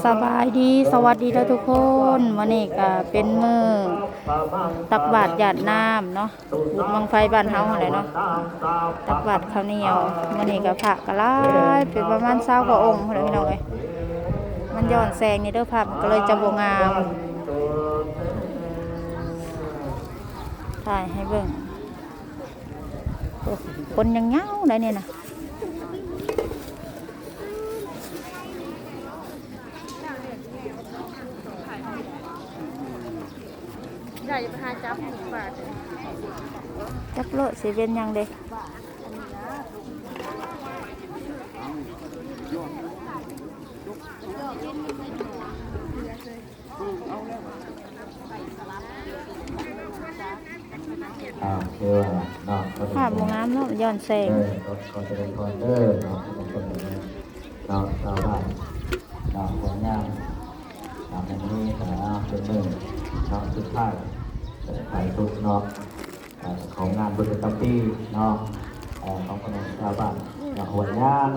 ສະບາຍດີ ສະຫວັດດີເດີ້ທຸກຄົນ. ມື້ນີ້ກະເປັນມື້ຕັກບາດຢາດນ້ຳເນາະ ບຸນບັ້ງໄຟບ້ານເຮົາຫັ້ນແຫຼະເນາະ ຕັກບາດເຂົ້າໜຽວ. ມື້ນີ້ກະພະກະຫຼາຍ ເປັນປະມານຊາວກວ່າອົງພຸ້ນແຫຼະພີ່ນ້ອງເອີຍ. ມັນຍ້ອນແສງນີ້ເດີ້ ພາບມັນກະເລີຍຈະບໍ່ງາມ ຖ່າຍໃຫ້ເບິ່ງ. ໂອ້ ຄົນຍັງຍາວໄດ໋ນີ້ນະ. ຢ່າໄປຫາຈັບບາດ ຈັບໂລດ ຊິເປັນຫຍັງເດ້. ອ່າ ຄືວ່າເນາະ ພາບບໍ່ງາມເນາະ ຍ້ອນແສງ. ເອີ ຂໍ ຂໍຈະເລີນພອນເດີ້ເນາະ ທຸກຄົນເນາະ ຊາວບ້ານເນາະ ຄົນງາມເນາະ. ມື້ນີ້ກະເປັນມື້ເນາະ ສຸດທ້າຍ ທ້າຍສຸດເນາະ ເອີ ຂອງງານບຸນປະຈຳປີເນາະ ເອີ ຂອງພວກເຮົາຊາວບ້ານເນາະ ຫ້ວຍຍາງ